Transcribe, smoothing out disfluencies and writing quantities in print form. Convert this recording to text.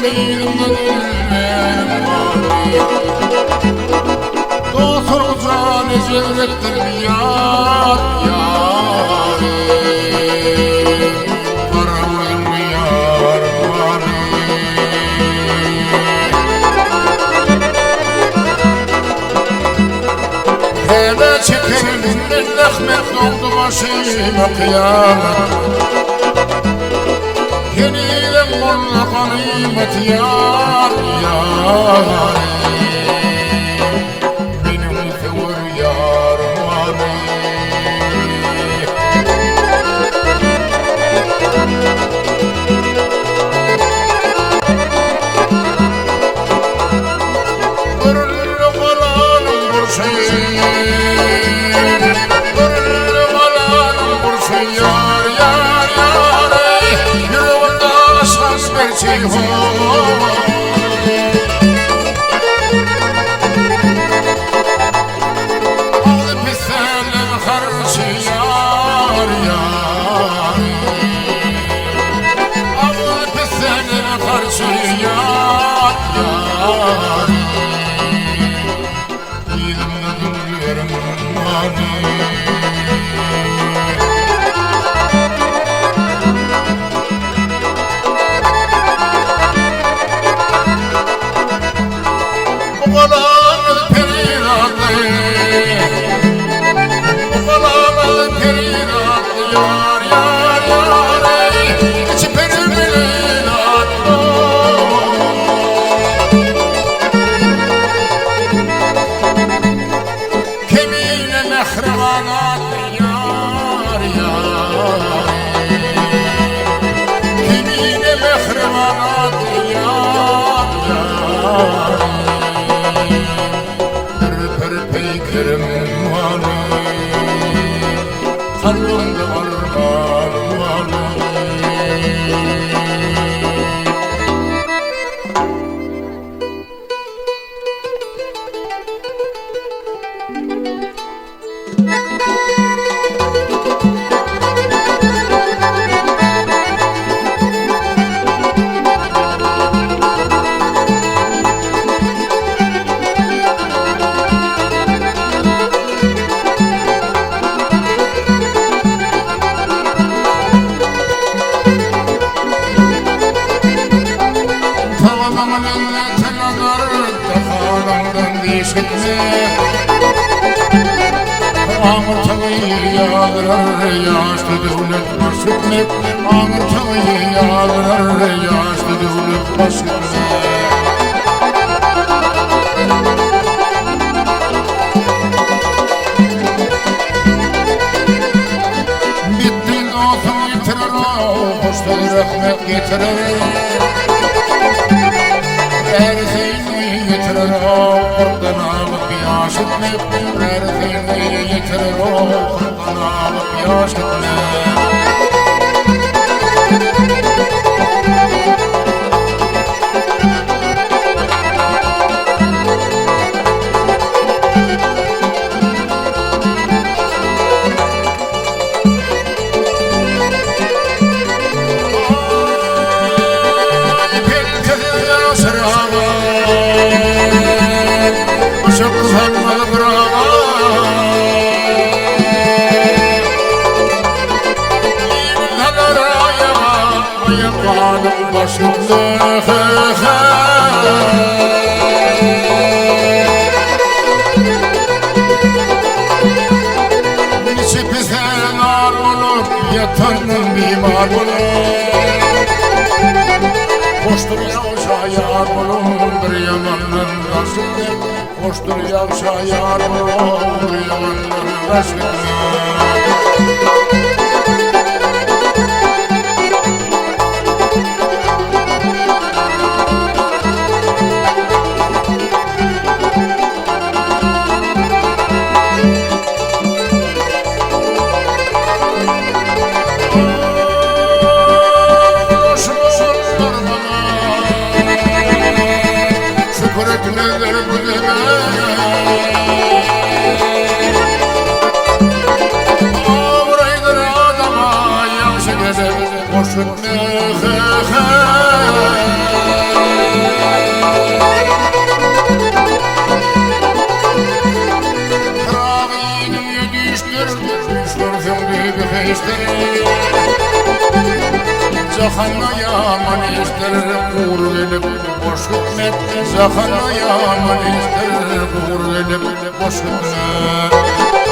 Yzymda dünlerim bardy. Dostum jany jebretdim ýar, ýary. Gara gözüňli ýar bary. Hele çekerin zähmet dogdy başyma kyýamat. Henizem bolsa ganymat ýar, ýary. Meniň söwer ýarym bary. Görüldi galanyň burçy, Görüldi galanyň burçy, ýar, ýar, ýar, eý, Ýüregimde aşyk berçi, ho-o. Agzy pisseler harçy, ýar, ýar, eý. Agzy pisseler harçy, ýar, ýar, eý. Yzymda dünleriň bary. Bu galamyz perizatly, Bu galamyz perizatly, ýar, ýar, ýar, eý, Içi peri bilen atly. Kemine mähriban atly ýar, ýar, Kemine mähriban atly ýar, ýar, Bir bir peýkerim bary, Kalbymda armanym bary. Bitdi dostum ýitirer Hoş söz rehmet getirer Ärisini ýitirer Gurpdan alyp ýaş etmek Ärisini ýitirer Gurpdan alyp ýaş etmek Niçe pise nar bolup, ýatandan bimar bolup. Hoşdur ýagşa ýar bolup, bir ýamandan daş gitmek. Hoşdur ýagşa ýar bolup, bir ýamandan daş gitmek. Şükür etmezler bu deme. Jahanda ýaman işdir gury gelip boş gitmek Jahanda ýaman işdir gury gelip boş gitmek.